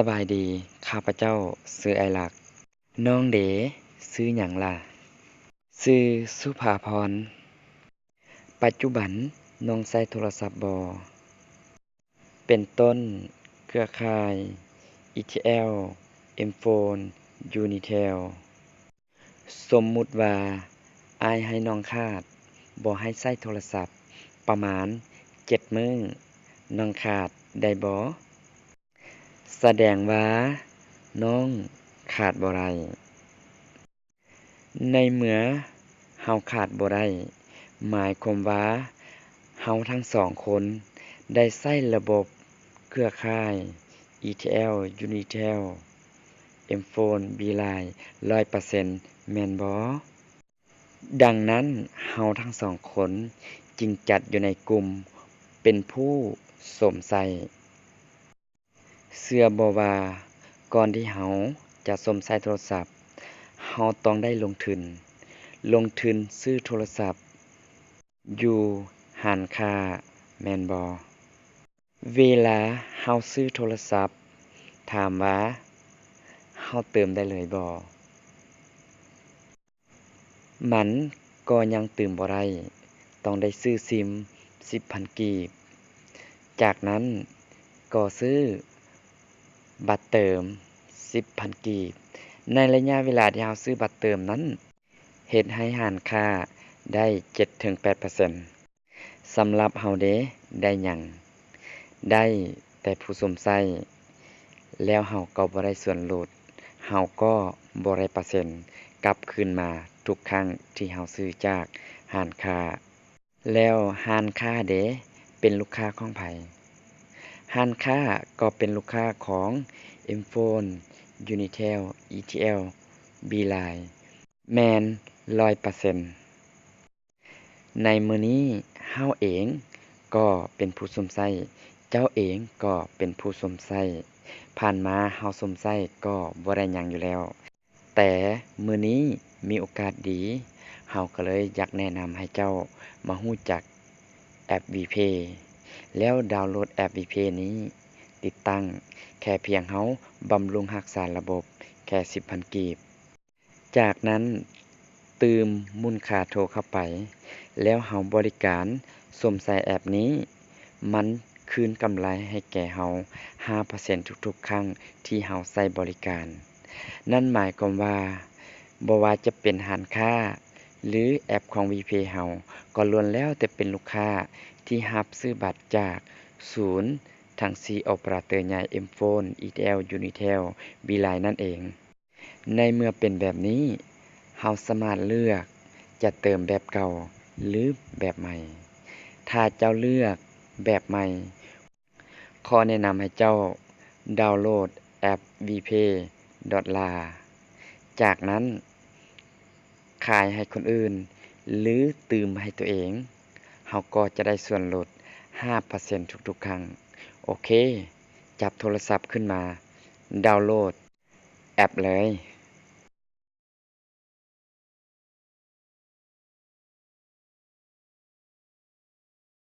ສະບາຍດີ, ຂ້າພະເຈົ້າຊື່ອ້າຍລັກ. ນ້ອງເດ ຊື່ຫຍັງລະ? ຊື່ສຸພາພອນ. ປັດຈຸບັນນ້ອງໃຊ້ໂທລະສັບບໍ່? ເປັນຕົ້ນ ເຄືອຂ່າຍ ອີທີແອລ, ເອັມໂຟນ, ຢູນີເທວ. ສົມມຸດວ່າອ້າຍໃຫ້ນ້ອງຂາດ ບໍ່ໃຫ້ໃຊ້ໂທລະສັບປະມານເຈັດມື້, ນ້ອງຂາດໄດ້ບໍ່? ສະແດງວ່ານ້ອງຂາດບໍ່ໄດ້. ໃນເມື່ອເຮົາຂາດບໍ່ໄດ້, ໝາຍຄວາມວ່າເຮົາທັງສອງຄົນໄດ້ໃຊ້ລະບົບເຄືອຂ່າຍ ອີທີແອລ, ຢູນີເທວ, ເອັມໂຟນ, ບີລາຍ ຮ້ອຍເປີເຊັນ ແມ່ນບໍ່? ດັ່ງນັ້ນ, ເຮົາທັງສອງຄົນຈຶ່ງຈັດຢູ່ໃນກຸ່ມເປັນຜູ້ສົມໃຊ້. ເຊື່ອບໍ່ວ່າກ່ອນທີ່ເຮົາຈະສົມໃຊ້ໂທລະສັບ, ເຮົາຕ້ອງໄດ້ລົງທຶນ, ລົງທຶນຊື້ໂທລະສັບຢູ່ຮ້ານຄ້າ, ແມ່ນບໍ່? ເວລາເຮົາຊື້ໂທລະສັບ, ຖາມວ່າເຮົາເຕີມໄດ້ເລີຍບໍ່? ມັນກໍຍັງຕື່ມບໍ່ໄດ້, ຕ້ອງໄດ້ຊື້ຊິມສິບພັນກີບ, ຈາກນັ້ນກໍຊື້ບັດເຕີມສິບພັນກີບ. ໃນໄລຍະເວລາທີ່ເຮົາຊື້ບັດເຕີມນັ້ນ, ເຮັດໃຫ້ຮ້ານຄ້າໄດ້ເຈັດເຖິງແປດເປີເຊັນ. ສຳລັບເຮົາເດ ໄດ້ຫຍັງ? ໄດ້ແຕ່ຜູ້ຊົມໃຊ້, ແລ້ວເຮົາກໍບໍ່ໄດ້ສ່ວນຫຼຸດ, ເຮົາກໍບໍ່ໄດ້ເປີເຊັນກັບຄືນມາທຸກຄັ້ງທີ່ເຮົາຊື້ຈາກຮ້ານຄ້າ. ແລ້ວຮ້ານຄ້າເດ ເປັນລູກຄ້າຂອງໃຜ? ຮ້ານຄ້າກໍເປັນລູກຄ້າຂອງ ເອັມໂຟນ, ຢູນີເທວ, ອີທີແອລ, ບີລາຍ ແມ່ນຮ້ອຍເປີເຊັນ. ໃນມື້ນີ້ເຮົາເອງກໍເປັນຜູ້ຊົມໃຊ້, ເຈົ້າເອງກໍເປັນຜູ້ຊົມໃຊ້. ຜ່ານມາເຮົາຊົມໃຊ້ກໍບໍ່ໄດ້ຫຍັງຢູ່ແລ້ວ, ແຕ່ມື້ນີ້ມີໂອກາດດີ, ເຮົາກໍເລີຍຢາກແນະນຳໃຫ້ເຈົ້າມາຮູ້ຈັກແອັບ ວີເພ ແລ້ວດາວໂຫຼດແອັບ ວີເພ ນີ້, ຕິດຕັ້ງ, ແຄ່ພຽງເຮົາບຳລຸງຮັກສາລະບົບແຄ່ສິບພັນກີບ. ຈາກນັ້ນຕື່ມມູນຄ່າໂທເຂົ້າໄປ, ແລ້ວເຮົາບໍລິການຊົມໃຊ້ແອັບນີ້, ມັນຄືນກຳໄລໃຫ້ແກ່ເຮົາຫ້າເປີເຊັນທຸກໆຄັ້ງທີ່ເຮົາໃຊ້ບໍລິການ. ນັ້ນໝາຍຄວາມວ່າ ບໍ່ວ່າຈະເປັນຮ້ານຄ້າ ຫຼື ແອັບຂອງ ວີເພ ເຮົາ, ກໍລ້ວນແລ້ວແຕ່ເປັນລູກຄ້າທີ່ຮັບຊື້ບັດຈາກສູນທັງສີ່ໂອເປີເຣເຕີໃຫຍ່ ເອັມໂຟນ, ອີທີແອລ, ຢູນີເທວ, ບີລາຍ ນັ້ນເອງ. ໃນເມື່ອເປັນແບບນີ້, ເຮົາສາມາດເລືອກຈະເຕີມແບບເກົ່າ ຫຼື ແບບໃໝ່. ຖ້າເຈົ້າເລືອກແບບໃໝ່, ຂໍແນະນຳໃຫ້ເຈົ້າດາວໂຫຼດແອັບ ວີເພ ດອດລາ ຈາກນັ້ນຂາຍໃຫ້ຄົນອື່ນ ຫຼື ຕື່ມໃຫ້ຕົວເອງ, ເຮົາກໍຈະໄດ້ສ່ວນຫຼຸດຫ້າເປີເຊັນທຸກໆຄັ້ງ. ໂອເຄ, ຈັບໂທລະສັບຂຶ້ນມາ, ດາວໂຫຼດ ແອັບເລີຍ.